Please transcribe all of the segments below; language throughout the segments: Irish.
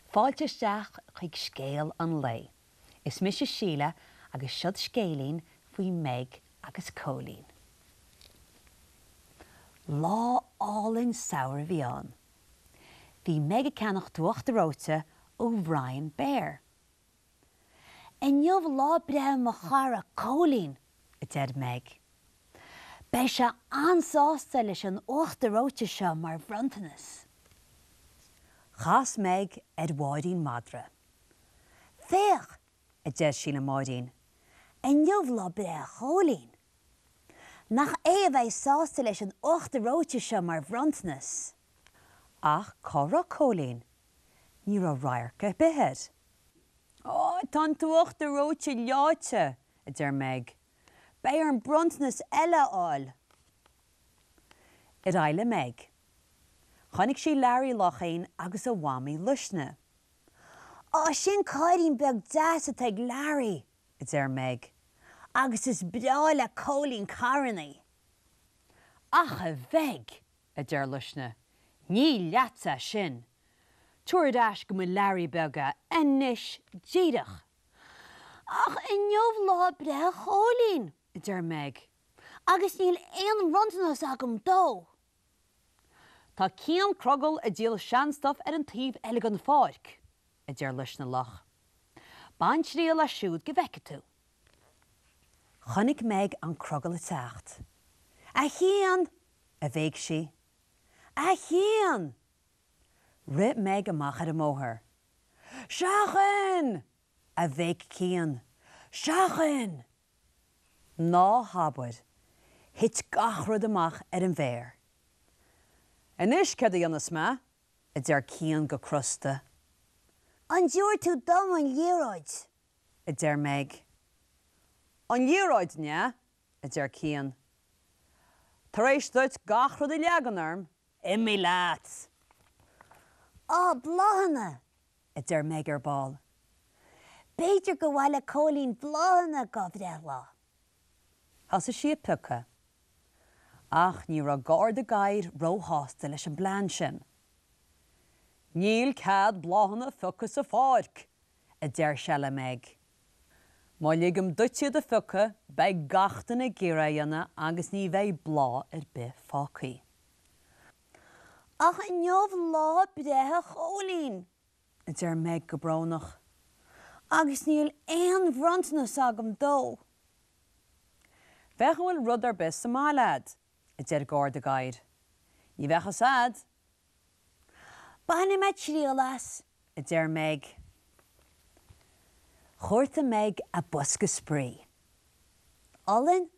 Fáilte isteach chuig Scéal an Lae. Is mise Síle agus seod scéilín faoi Meig agus Cóilín. Lá álainn samhraidh a bhí ann. Bhí Meig ag ceannach uachtar reoite ó Bhrian Béar. Inniu lá breithe mo chara Cóilín, a deir Meig. Beidh sé an-sásta leis an uachtar reoite seo mar bhronntanas. Chas Meig ar Mháirín Madra. Féach, a deir sí le Máirín, inniu lá breithe Chóilín. Nach é a bheidh sásta leis an uachtar reoite seo mar bhronntanas? Ach cá raibh Cóilín? Ní raibh radharc ar bith air. Ó, tá an t-uachtar reoite leáite, a deir Meig. Beidh orm bronntanas eile a fháil. Ar aghaidh le Meig. Chonaic sí Learaí Luchín agus a mhamaí Luisne. Á, sin cairrín beag deas atá ag Learaí, a deir Meig, agus is breá le Cóilín carrannaí. Ach a Mheig, a deir Luisne, ní leatsa é sin! Tabhair ar ais go mo Learaí beag é anois díreach! Ach inniu lá breithe Chóilín, a deir Meig, agus níl aon bhronntanas agam dó. Tá Cian Crogall ag díol seanstuif ar an taobh eile den pháirc, a deir Luisne Luch. Bain triail as siúd go bhfeice tú. Chonaic Meig an crogall ag teacht. A Chian! a bhéic sí. A Chian! Rith Meig amach ar an mbóthar. Seachain! a bhéic Cian. Seachain! Ná habair! Thit gach rud amach ar an bhféar. Anois céard a dhéanfas mé? a deir Cian go crosta. An dtabharfaidh tú dom an liathróid? a deir Meig. An liathróid, an ea? a deir Cian. Tar éis duit gach rud a leagan orm, imigh leat! Á, bláthanna! a deir Meig ar ball. B'fhéidir gur mhaith le Cóilín bláthanna dá bhreithlá. Thosaigh sí ag piocadh. Ach ní raibh Garda Gadhair róshásta leis an bplean sin. Níl cead bláthanna a phiocadh sa pháirc, a deir sé le Meig. Má ligim duit iad a phiocadh, beidh gach duine ag iarraidh a dhéanamh agus ní bheidh bláth ar bith fágtha. Ach inniu lá breithe Chóilín, a deir Meig go brónach, agus níl aon bhronntanas agam dó. Féach an bhfuil rud ar bith sa mbaile a'd, a deir Garda Gadhair. Ní bheadh fhios a'd. Bainfidh mé triail as, a deir Meig. Chuartaigh Meig a bosca spraoi. Olann?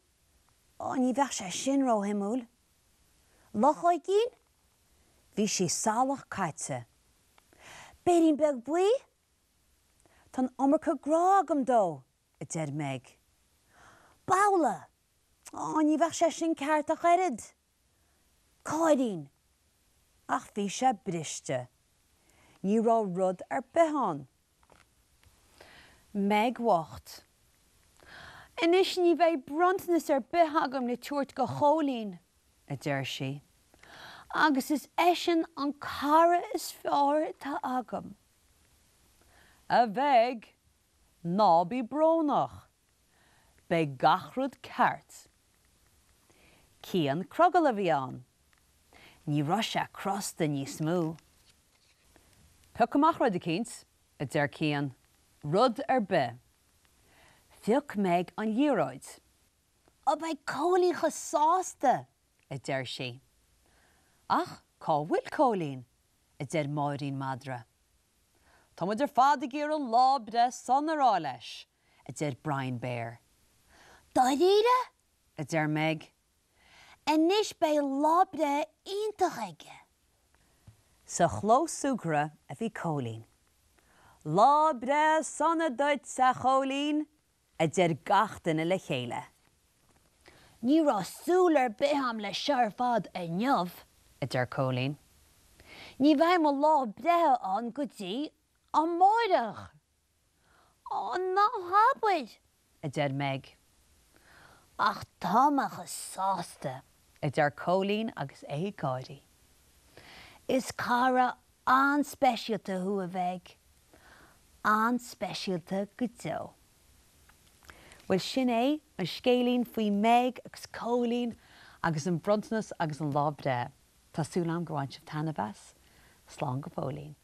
Ó, ní bheadh sé sin róshuimiúil. Luchóigín? Bhí sí salach caite. Béirín beag buí? Tá an iomarca grá agam dó, a deir Meig. Babhla? Ó, ní bheadh sé sin ceart ach oiread. Cairrín! Ach bhí sé briste. Ní raibh rud ar bith ann. Meig bhocht. Anois ní bheidh bronntanas ar bith agam le tabhairt go Chóilín, a deir sí, agus is eisean an cara is fearr atá agam. A Mheig, ná bí brónach. Beidh gach rud ceart. Cian Crogall a bhí ann. Ní raibh sé crosta níos mó. Pioc amach rud eicínt, a deir Cian. Rud ar bith. Phioc Meig an liathróid. Ó beidh Cóilín chomh sásta! a deir sí. Ach cá bhfuil Cóilín? a deir Máirín Madra. Tá muid ar fad ag iarraidh lá breith sona a rá leis, a deir Brian Béar. Dáiríre? a deir Meig. Anois beidh lá breithe iontach aige. Sa chlós súgartha a bhí Cóilín. Lá breithe sona duit, a Chóilín! a deir gach duine le chéile. Ní raibh súil ar bith a'm leis seo ar fad inniu, a deir Cóilín. Ní bheidh mo lá breithe ann go dtí amáireach. Á, ná habair! a deir Meig. Ach tá mé chomh sásta! a deir Cóilín agus é ag gáirí. Is cara an-speisialta thú, a Mheig. An-speisialta go deo. Bhuel sin é an scéilín faoi Meig agus Cóilín agus an bronntanas agus an lá breithe. Tá súil agam gur bhain sibh taitneamh as. Slán go fóillín.